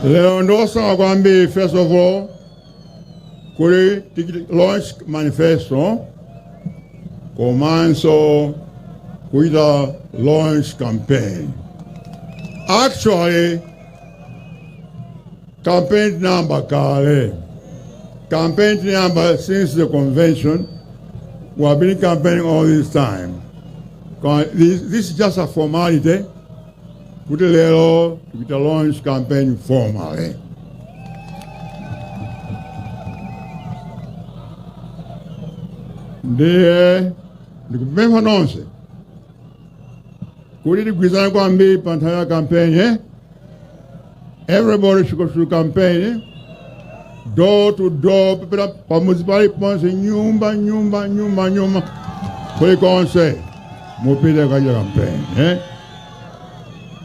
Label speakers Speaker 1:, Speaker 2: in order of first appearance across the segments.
Speaker 1: Lero ndosanga kwambiri, first of all, kuti tichite launch manifesto komanso kuita launch campaign. Actually, campaign tinayamba kale. Campaign tinayamba since the convention. We have been campaigning all this time. This is just a formality kuti lero tikuita launch campaign formally. Ndiye ndikupempha nonse kuti tigwirizane kwambiri pa nthawi ya campaign, eh? Everybody should go through campaign, door to door, kupita pamudzi paliponse, nyumba nyumba nyumba nyumba, kulikonse mupite kukachita campaign, eh?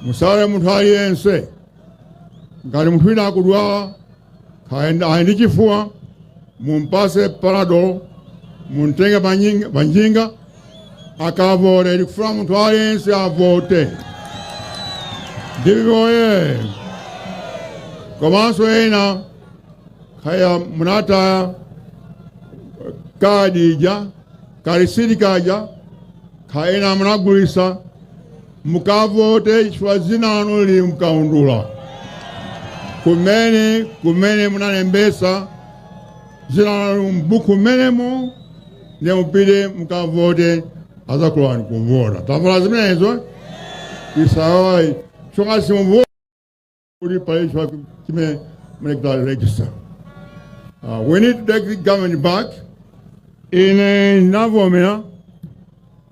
Speaker 1: Musale munthu aliyense. Ngati munthu wina akudwala, ali ndi chifuwa, mumpase Panadol, mumtenge panjinga akavote. Tikufuna munthu aliyense avote. Ndivoye komanso ena kaya munataya kadi ija, karisiti kaja, kaya ena munagulisa, mukavote chifukwa dzina lanu lili mkaundula kumene munalembesa dzina lanu mbuku mmenemo. Ndiye mupite mukavote, azakulolani kuvota. Tamvana zimenezo? Isawayi chonga simuvo kuti pali chimene munachita register. We need to take the government back. Ine ndinavomera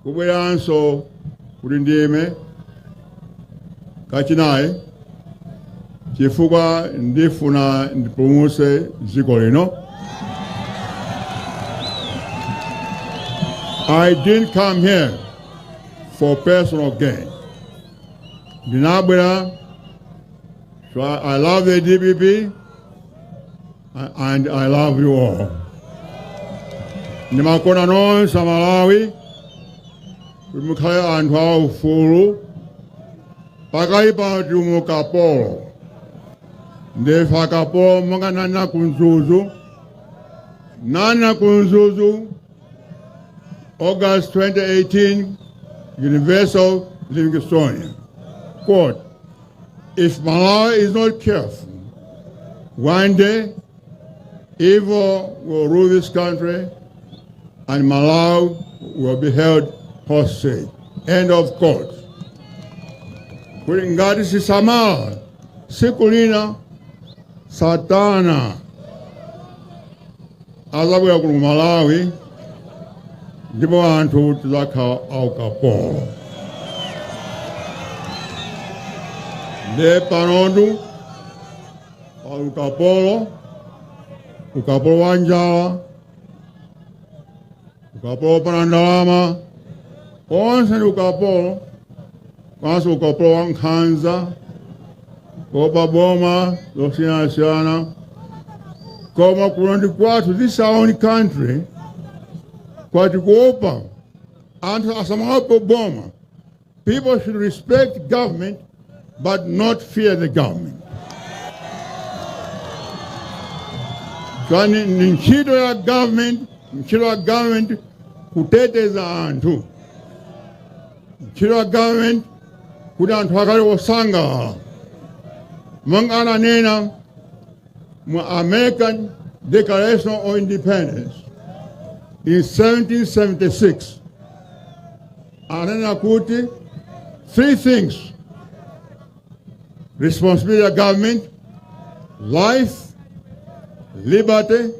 Speaker 1: kubweranso kuti ndime kachinayi chifukwa ndifuna ndipulumutse dziko lino. I didn't come here for personal gain. Ndinabwera, so I love the DPP and I love you all. Ndimakonda nonse Amalawi kuti mukhale anthu aufulu. Pakali pano tili mu ukapolo, ndife akapolo monga nana ku Mzuzu, nana ku Mzuzu, August 2018, University of Livingstonia. Quote, "If Malawi is not careful, one day evil will rule this country and Malawi will be held hostage." End of quote. Kuti ngati sisamala, siku lina Satana azabwera kuno Malawi ndipo anthu tizakhala aukapolo. Nde panotu pali ukapolo, ukapolo wa njala, ukapolo wopanda ndalama, onse ndi ukapolo, komanso ukapolo wa nkhanza, kuopa boma zosiyanasiyana. Koma kuno ndi kwathu, this is our own country. Kwati kuopa anthu asamaope boma. People should respect government but not fear the government. Kwani ni ntchito ya government, ntchito ya government kuteteza anthu, ntchito ya government kuti anthu akhale osangalala, monga ananena mu American Declaration of Independence in 1776. Ananena kuti three things responsibility of government: life, liberty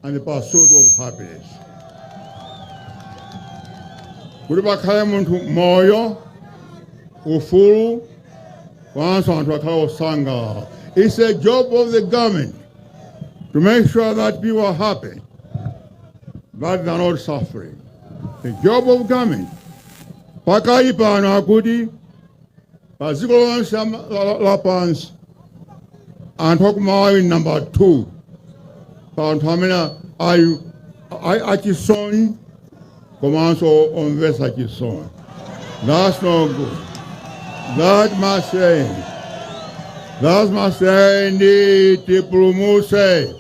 Speaker 1: and the pursuit of happiness. Kuti pakhale munthu moyo, ufulu, komanso anthu akhale osangalala. It's a job of the government to make sure that people are happy, that they are not suffering. The job of government. Pakali pano akuti pa dziko lonse lapansi anthu aku Malawi number 2 pa anthu amene ali achisoni komanso omvetsa chisoni. That's no good. That must change. Thus must ndi tipulumuse.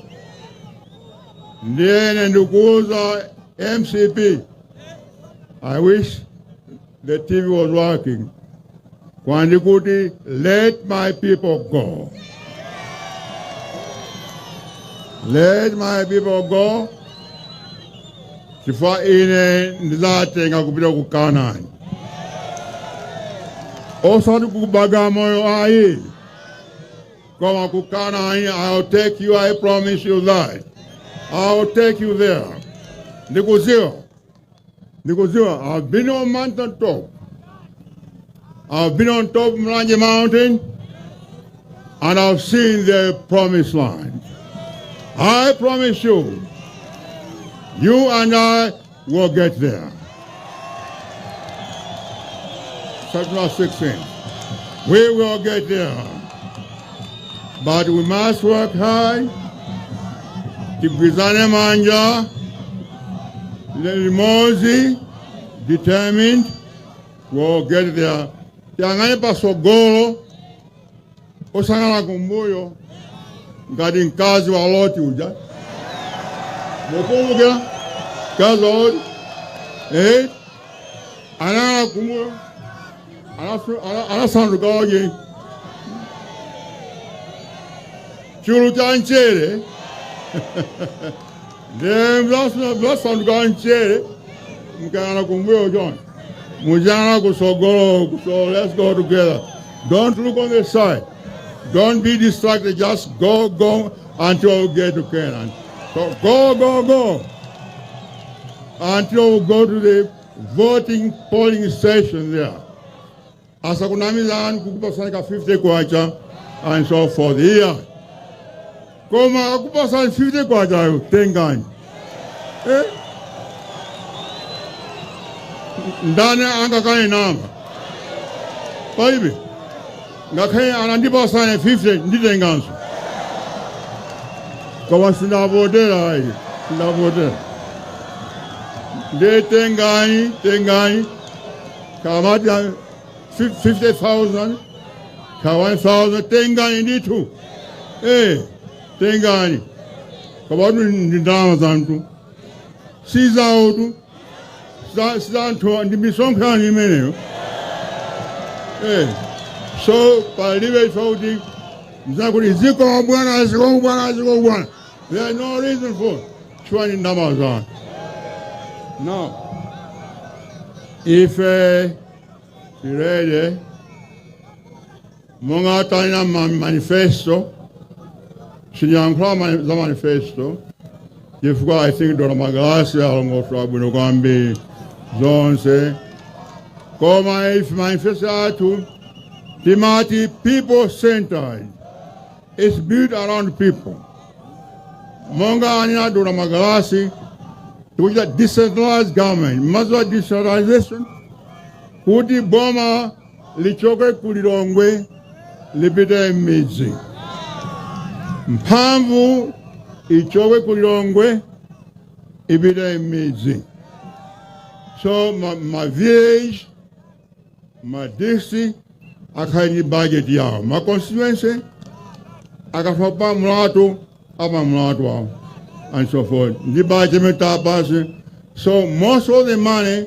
Speaker 1: Ndiye ndikuuza MCP. I wish the TV was working. Kwandikuti, let my people go. Let my people go. Chifukwa ine ndizatenga kupita ku Canaan. Osati ku Bagamoyo ayi. Koma ku Canaan, I'll take you, I promise you that. I'll take you there. Ndikuziwa. Ndikuziwa. I've been on mountain top. I've been on top of Mulanje Mountain and I've seen the promised land. I promise you, you and I will get there. September 16th. We will get there. But we must work hard. Tigwizane manja, limodzi, determined, we'll get there. Tiyang'ane pasogolo, osayang'ana kumbuyo, ngati mkazi wa Loti uja. Mukumbukira mkazi wa Loti? Eh? Anayang'ana kumbuyo, anasanduka oje chulu cha mchere ndiye mwasanduka mchere mkayang'ana kumbuyo choncho muziyang'ana kusogolo. So let's go together. Don't look on the side. Don't be distracted. Just go, go until we get to Canaan. So go, go, go until we go to the voting polling station there. Asakunamizani kukupasani ka 50 kwacha and so forth. Here koma akupasani 50 kwacha, tengani. Eh? Ndani angakane namba palibe. Ngakhale anandipasane 50, nditenganso, koma sindavotera ayi, sindavotera. Ndiye tengani, tengani kamati 50,000 ka 1000, tengani ndithu. Eh, tengani kabatu ndi ndalama zanthu, sizawotu, sizanthu, ndi misonkhano imeneyo. Eh, so palibe choti mzakuti zikomo bwana, zikomo bwana, zikomo bwana. There is no reason for chifukwa ndi ndalama zanu. Now ife tirere monga tanena manifesto, sindiyankhula za manifesto chifukwa I think Dr. Magalasi alongosola bwino kwambiri zonse. Koma ife manifesto yathu timati people centered. It's built around people. Monga anena Dr. Magalasi, tikuchita decentralized government. Mazuwa decentralization kuti boma lichoke ku Lilongwe lipite m'midzi, mphamvu ichoke ku Lilongwe ipite m'midzi. So ma village, ma district akhale ndi budget yawo, ma constituency akafa pa mlatho apa mlatho awo and so forth, ndi budget imene tapase. So most of the money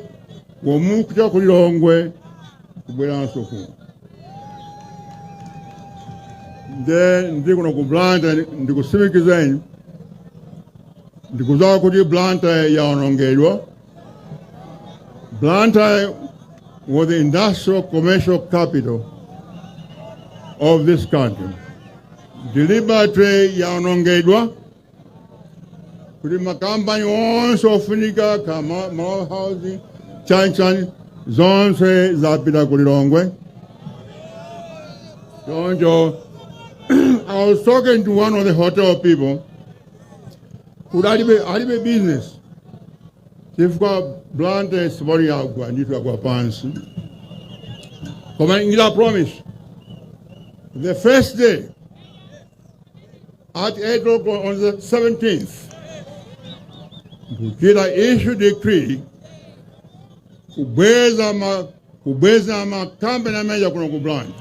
Speaker 1: will move kuchoka ku Lilongwe kubweranso kuno. Nde ndi kuno ku Blantyre, ndikusimikizeni, ndikudziwa kuti Blantyre yaonongedwa. Blantyre was the industrial commercial capital of this country. Deliberately yaonongedwa kuti makampani onse ofunika kama Malawi Housing, chani chani, zonse zapita ku Lilongwe. Choncho I was talking to one of the hotel people kuti alibe business chifukwa Blantyre siponi yagwa ndithu, yagwa pansi. Koma ndila promise, the first day at 8 o'clock on the 17th kuchita issue decree kubweza makampani amene kuno ku Blantyre.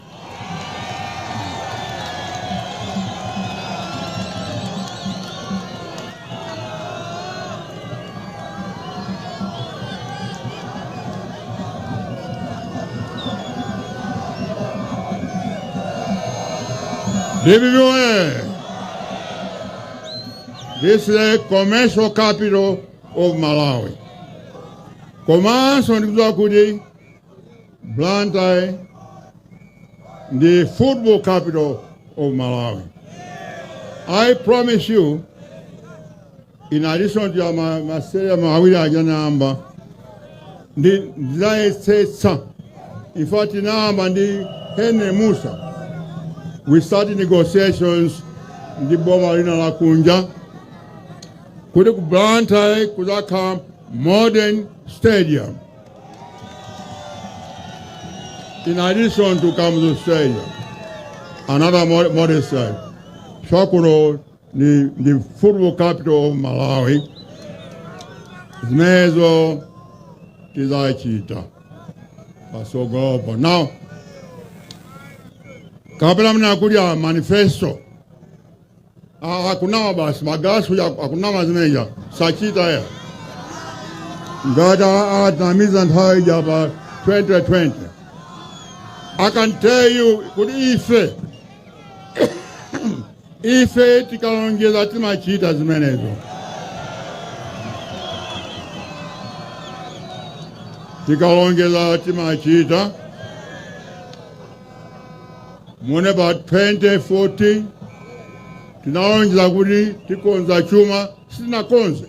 Speaker 1: DPP oye! This is the commercial capital of Malawi. Komanso ndikudziwa kuti Blantyre ndi football capital of Malawi. I promise you, in addition to ma stadium awiri aja namba, ndi ndidzayesetsa. In fact, namba ndi Henry Musa. We started negotiations ndi boma lina la kunja kuti ku Blantyre kuzakhala modern stadium in addition to Kamuzu Stadium, another modern stadium. Chakuno ni the football capital of Malawi. Zimenezo tizachita pasogolopo. Now, kapena mna kulya manifesto akunama basi magalasi akunama zimeneja sachita ya ngati atinamiza nthawi ija pa 2020. I can tell you kuti ife tikalonjeza timachita zimenezo. Tikalonjeza timachita. Mune pa 2014 tinalonjeza kuti tikonza chuma, sitinakonze.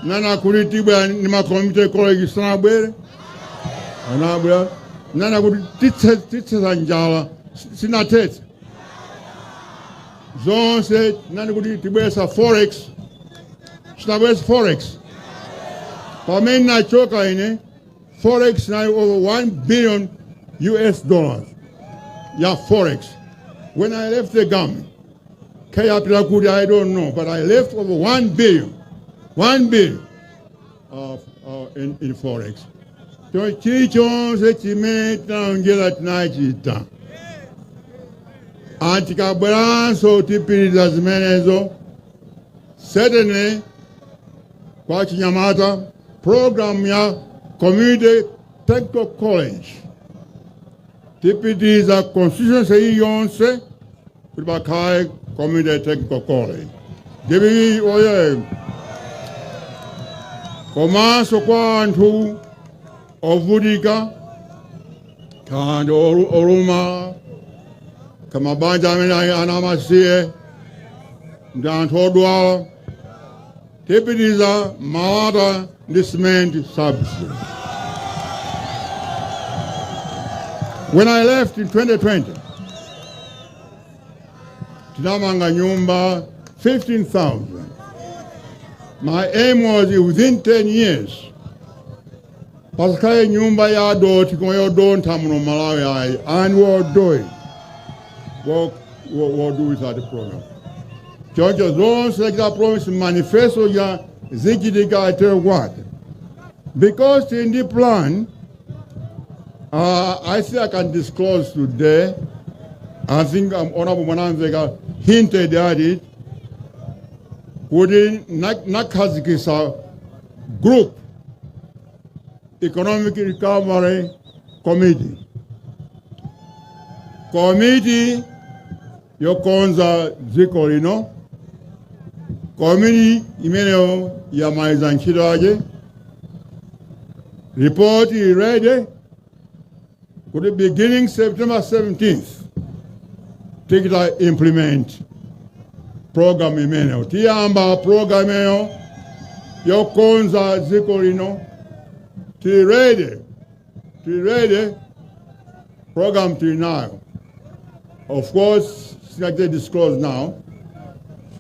Speaker 1: Nana kuti tibwera ni ma community college, sanabwere, anabwera. Nana kuti titsetsa njala, sinathetse zonse. Nani kuti tibweresa forex, sinabweresa forex. Pamene nachoka ine, forex nali over 1 billion US dollars ya forex. When I left the government, kayapita kuti I don't know, but I left over 1 billion, 1 billion of, in forex. So chilichonse chimene tinalonjeza tinachita. Antikabweranso tipitiriza zimenezo. Certainly kwa chinyamata, program ya community technical college tipitiriza constituency iliyonse kuti pakhale community technical college. DPP oye! Komanso kwa anthu ovutika kandi oluma kamabanja amene ana amasiye ndi anthu odwala, tipitiriza malata ndi cement subsidy. When I left in 2020, tinamanga nyumba 15,000. My aim was within 10 years pasakhale nyumba ya doti koma yodontha muno Malawi ayi, and we'll do it. We'll do with that program. Choncho zonse za promise manifesto ya zichitika. I tell you what, because in the plan, I think I can disclose today. I think Honorable Mwanamveka hinted at it, kuti nakhazikisa group economic recovery committee, committee yokonza dziko lino. Komiti imeneyo yamaliza ntchito yake, report ready kuti beginning September 17th tikita implement program imeneyo. Tiyamba program imeneyo yokonza dziko lino. Tili ready, tili ready, program tili nayo. Of course singachite disclose now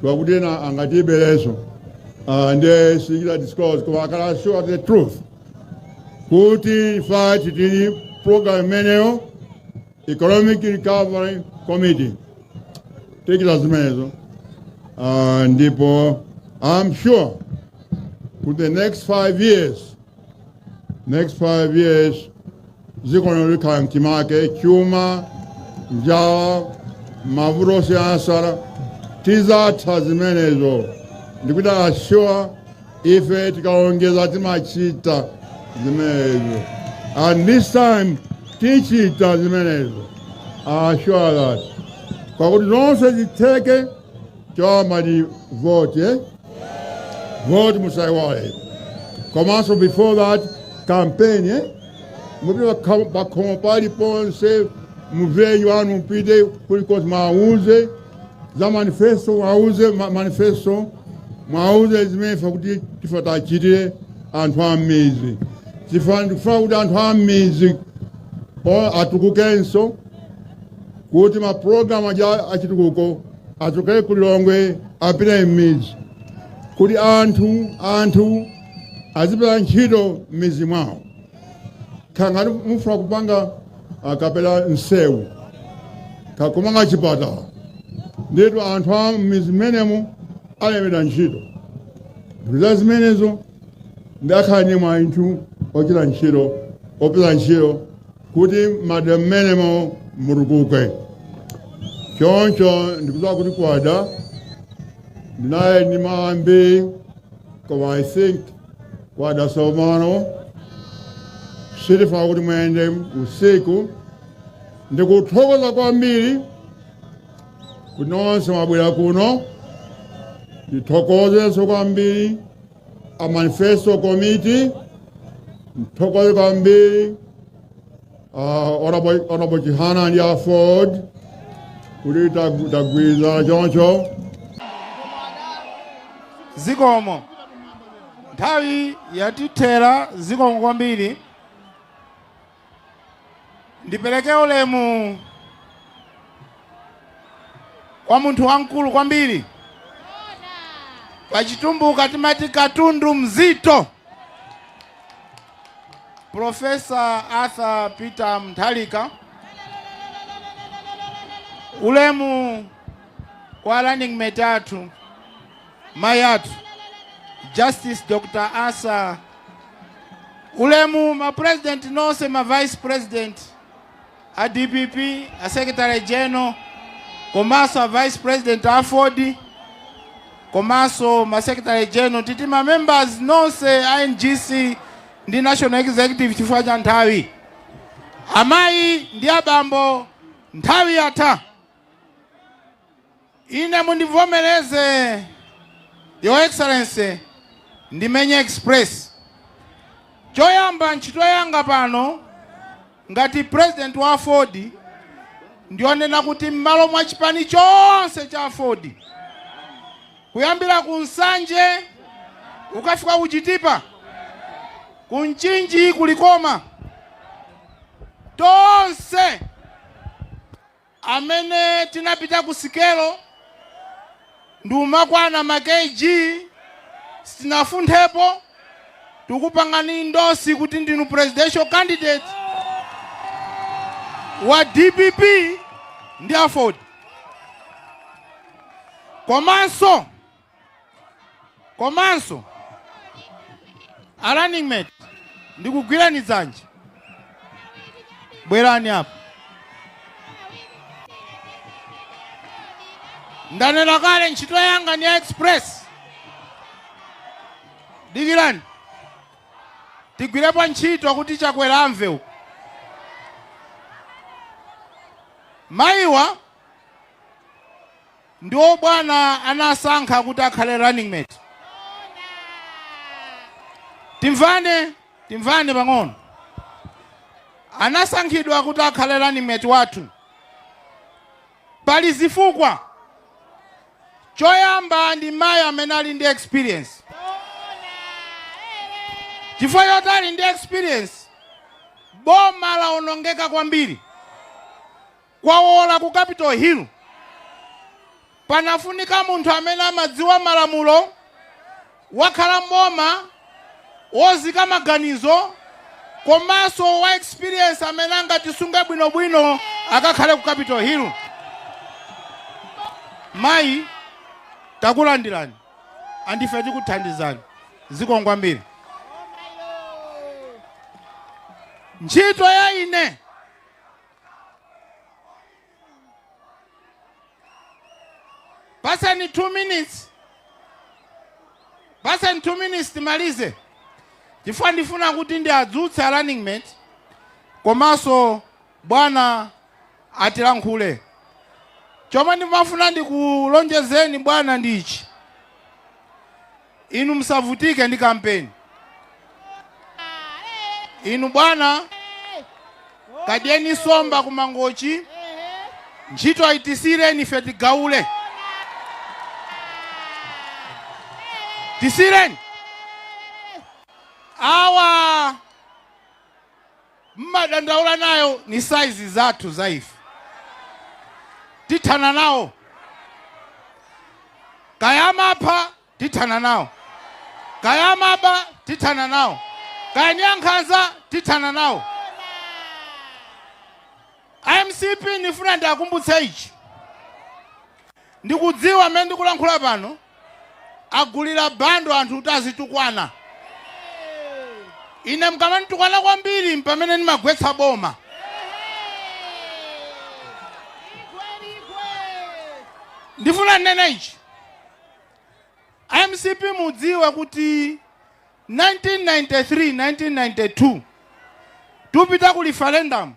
Speaker 1: kwakuti ena angatibereso, nde singachita disclose, koma I can assure the truth kuti in fact tili program imeneyo, economic recovery committee, tichita zimenezo. Ndipo I'm sure with the next 5 years, next 5 years, dziko lino likhala mchimake. Chuma, njala, mavuto osiyanasiyana, tizatha zimenezo. Ndikuti assure, ife tikalonjeza timachita zimenezo, and this time tichita zimenezo. I assure that. Kwakuti zonse zitheke, choyamba ndi vote, eh? Vote musaiwale. Komanso before that, campaign, eh? Mupite pakhomo paliponse muveni wanu, mupite kulikonse, mwauze za manifesto, mwauze manifesto, mwauze zimene ife kuti tifa tachitire anthu a m'mizi. Chifukwa ndikufuna kuti anthu a m'mizi atukukenso, kuti mapulogalamu aja achitukuko achokere ku Lilongwe apite m'mizi, kuti anthu azipeza ntchito m'mizi mwawo. Khangati mufuna kupanga kapena msewu, kakumanga chipatala, nditu anthu a m'mizi mmenemo alembedwa ntchito. Za zimenezo ndakhala ndi anthu ochita ntchito, opeza ntchito, kuti madera mmenemo mutukuke. Choncho ndikudziwa kuti kwada, ndinaye ndi maambi, koma I think kwada tsopano, sitifuna kuti muyende usiku. Ndikuthokoza kwambiri kuti nonse mwabwera kuno. Ndithokozenso kwambiri a manifesto committee, ndithokoze kwambiri Honorable Chihana ndi AFORD kuti tagwirizana choncho.
Speaker 2: Zikomo, nthawi yatithera. Zikomo kwambiri. Ndipereke ulemu kwa munthu wamkulu kwambiri. Pachitumbuka timati katundu mzito, Professor Arthur Peter Mutharika. Ulemu kwa running mate athu, mayi athu Justice Dr Asa. Ulemu ma president nonse, ma vice president a DPP, a secretary general, komanso a vice president a AFORD, komanso ma secretary general, titi ma members nonse a NGC ndi national executive. Chifukwa cha nthawi, amayi ndi abambo, nthawi yatha. Ine mundivomereze, Your Excellency, ndimenye express. Choyamba, ntchito yanga pano ngati president wa AFORD ndionena kuti m'malo mwa chipani chonse cha AFORD, kuyambira ku Nsanje ukafika ku Chitipa, ku Mchinji, kulikoma, tonse amene tinapita ku sikelo ndi umakwana ma kg, sitinafunthepo, tikupangani endorse kuti ndinu presidential candidate wa DPP ndi AFORD. Komanso a running mate, ndikugwirani dzanja, bwerani apa. Ndanena kale, ntchito yanga ni ya express. Dikirani tigwirepo ntchito kuti Chakwera amve uku. Mayiwa ndiwo bwana anasankha kuti akhale running mate. Timvane, timvane pang'ono. Anasankhidwa kuti akhale running mate wathu, pali zifukwa. Choyamba, ndi mayi amene ali ndi experience. Chifukwa choti ali ndi experience, boma lawonongeka kwambiri, kwawola ku Capitol Hill, panafunika munthu amene amadziwa malamulo, wakhala mboma, wozika maganizo, komanso wa experience amene angatisunge bwinobwino akakhale ku Capitol Hill. Mayi, takulandirani, andife tikuthandizani. Zikomo kwambiri. Ntchito ya ine, pasani 2 minutes, pasani 2 minutes timalize, chifukwa ndifuna kuti ndiadzutse a running mate komanso bwana. Atilankhule. Chomwe ndimafuna ndikulonjezeni, bwana, ndichi: inu musavutike ndi kampeni. Inu bwana, kadyeni somba kumangochi, ntchito ayitisireni ife tigaule. Tisireni awa mmadandaula nayo ni saizi zathu za ife, tithana nawo. Kaya amapha, tithana nawo. Kaya amaba, tithana nawo. Kaya ni ankhanza, tithana nawo. IMCP, ndifuna ndiakumbutse ichi. Ndikudziwa amene ndikulankhula pano agulira bundle anthu kuti azitukwana. Ine mkamanditukwana kwambiri pamene ndimagwetsa boma. Ndifuna ndinene ichi: MCP, mudziwe kuti 1993, 1992, tupita ku referendum,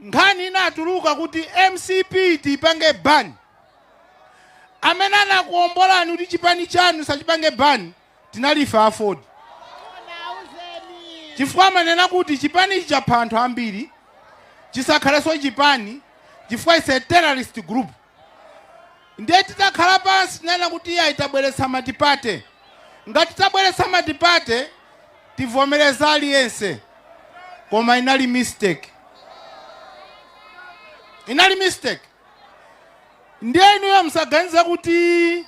Speaker 2: nkhani inatuluka kuti MCP tipange ban. Amene anakuombolani kuti chipani chanu sachipange ban tinali ife AFORD, chifukwa amanena kuti chipani ichi chapha anthu ambiri, chisakhalenso chipani chifukwa it's a terrorist group. Ndiye titakhala pansi tinena kuti iye itabweretsa multiparty. Ngati tabweretsa multiparty, tivomereza aliyense. Koma inali mistake, inali mistake. Ndiye inuyo musaganize kuti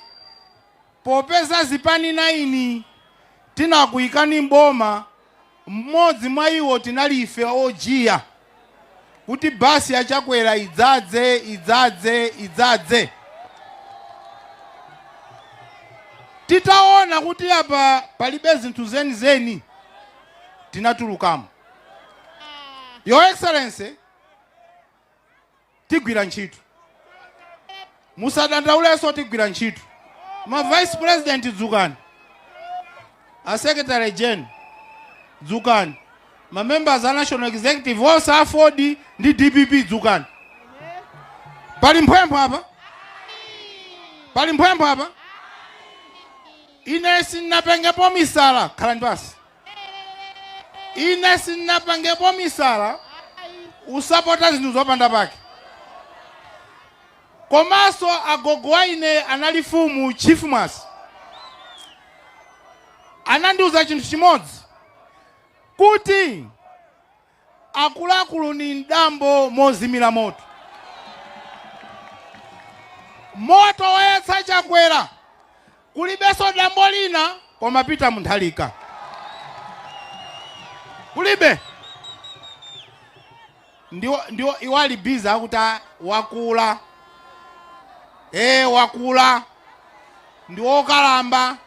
Speaker 2: popeza zipani 9 tinakuyikani mboma, mmodzi mwa iwo tinali ife ojiya kuti basi yachakwera idzadze, idzadze, idzadze. Titaona kuti apa palibe zinthu zenizeni, tinatulukamo. Your Excellency, tigwira ntchito, musadandaulenso, tigwira ntchito. Ma vice president, dzukani. A secretary general, dzukani. Ma members a national executive onse a AFORD ndi DPP, dzukani. Pali mphwempho apa, pali mphwempho apa. Ine sindinapengepo misala, khalani pasi. Ine sindinapangepo misala usapota zinthu zopanda pake. Komanso agogo wa ine anali fumu, Chief Mwasi, anandiuza chinthu chimodzi kuti akuluakulu ni mdambo mozimira moto. Moto woyatsa Chakwera kulibenso dambo lina koma Peter Mutharika, kulibe. Ndiwo ndiwo iwali busy akuti, "Ah, wakula, wakula, ndi wokalamba."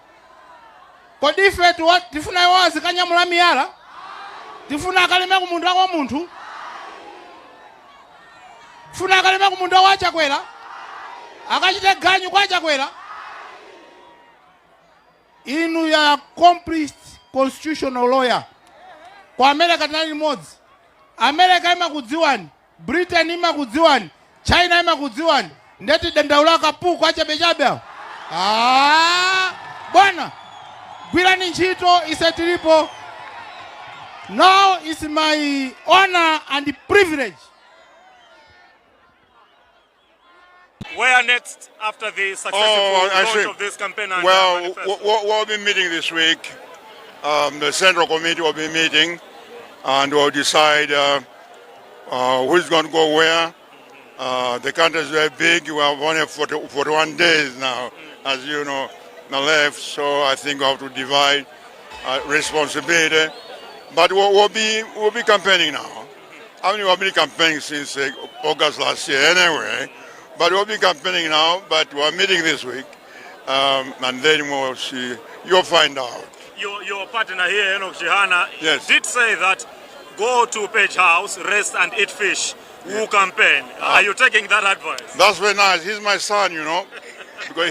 Speaker 2: Kodi ife tifuna iwo azikanyamula miyala? Tifuna akalime kumunda kwa munthu? Funa akalime kumunda wa Chakwera, akachite ganyu kwa Chakwera? Inu ya accomplished constitutional lawyer, ku America tinali limodzi. America imakudziwani, Britain imakudziwani, China imakudziwani. Ndeti dandaula kapuku achabechabe awo. Ah, bwana, gwirani ntchito, ise tilipo. Now is my honor and privilege.
Speaker 3: Where next after the successful
Speaker 1: Oh, I
Speaker 3: launch
Speaker 1: see.
Speaker 3: of this campaign and
Speaker 1: Well,
Speaker 3: manifesto?
Speaker 1: we'll be meeting this week. The Central Committee will be meeting and we'll decide who's going to go where. The country is very big. We have only 40, 41 days now, as you know, left. So I think we have to divide responsibility. But we'll be campaigning now. I mean, we've been campaigning since August last year anyway. But we'll be campaigning now. But we're meeting this week. And then we'll see. You'll find out.
Speaker 3: Your partner here, Enoch Chihana, did say that go to Page House, rest and eat fish. Who campaign? Are you taking that advice?
Speaker 1: That's very nice. He's my son, because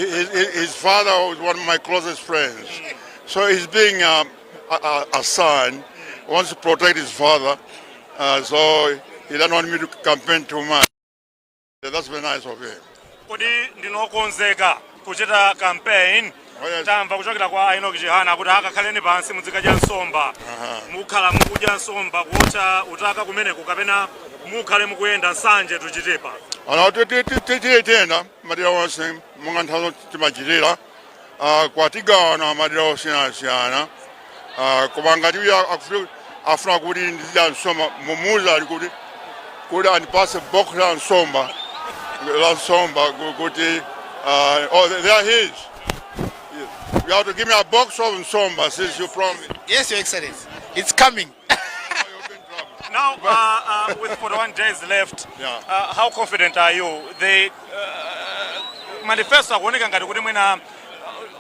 Speaker 1: his father was one of my closest friends. So he's being a son, wants to protect his father. So he doesn't want me to campaign too much. That's very nice of him.
Speaker 3: Kodi ndinokonzeka kuchita campaign?
Speaker 1: Oh, yes.
Speaker 3: Tamva kuchokera kwa Enoch Chihana kuti akakhaleni pansi muzikadya nsomba. Mukhala mukudya nsomba, kuotcha utaka kumeneko, kapena mukhale mukuyenda Nsanje to Chitipa?
Speaker 1: Ano, tiyenda madera onse monga nthawi timachitira. Kwatigawana madera osiyanasiyana. Koma ngati uyo afuna kuti ndizidya nsomba, mumuuza ali kuti andipase box la nsomba kuti oh, they are his. You have to give me a box of nsomba since you promised.
Speaker 2: Yes, Your Excellency. It's coming.
Speaker 3: Now, with 41 days left, how confident are you? The manifesto akuoneka ngati kuti mwina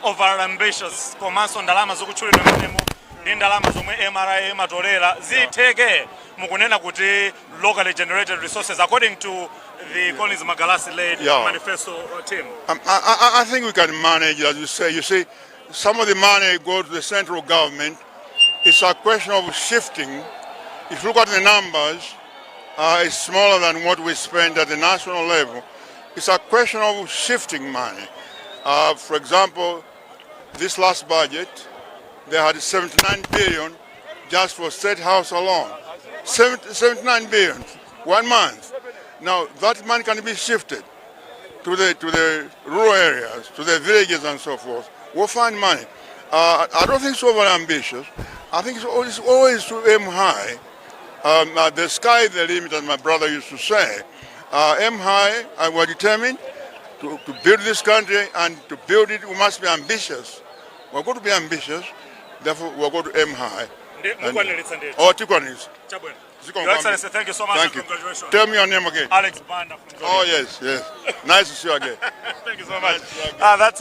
Speaker 3: over ambitious, komanso ndalama zokutchulidwa menemo ndi ndalama zomwe MRA imatolera. Zitheke mukunena kuti locally generated resources, according to the Collins Magalasi led manifesto team?
Speaker 1: I think we can manage, as you say. You see, some of the money goes to the central government. It's a question of shifting. If you look at the numbers, it's smaller than what we spend at the national level. It's a question of shifting money. For example, this last budget, they had 79 billion just for State House alone. 70, 79 billion, one month. Now, that money can be shifted to the rural areas, to the villages and so forth. We'll find money. I don't think it's over ambitious. I think it's always to aim high. The sky is the limit, as my brother used to say. Aim high, and we're determined to build this country, and to build it, we must be ambitious. We're going to be ambitious, therefore we're going to aim high.
Speaker 3: Mukwaniritsa ndithu.
Speaker 1: Oh, tikwanitsa.
Speaker 3: Chabwino.
Speaker 1: Zikomo.
Speaker 3: Your Excellency, thank you so much
Speaker 1: Thank
Speaker 3: and
Speaker 1: you.
Speaker 3: congratulations.
Speaker 1: Tell me your name again.
Speaker 3: Alex Banda from
Speaker 1: Oh, yes. Nice to see you again.
Speaker 3: Thank you so much.
Speaker 1: Nice to see you again.
Speaker 3: That's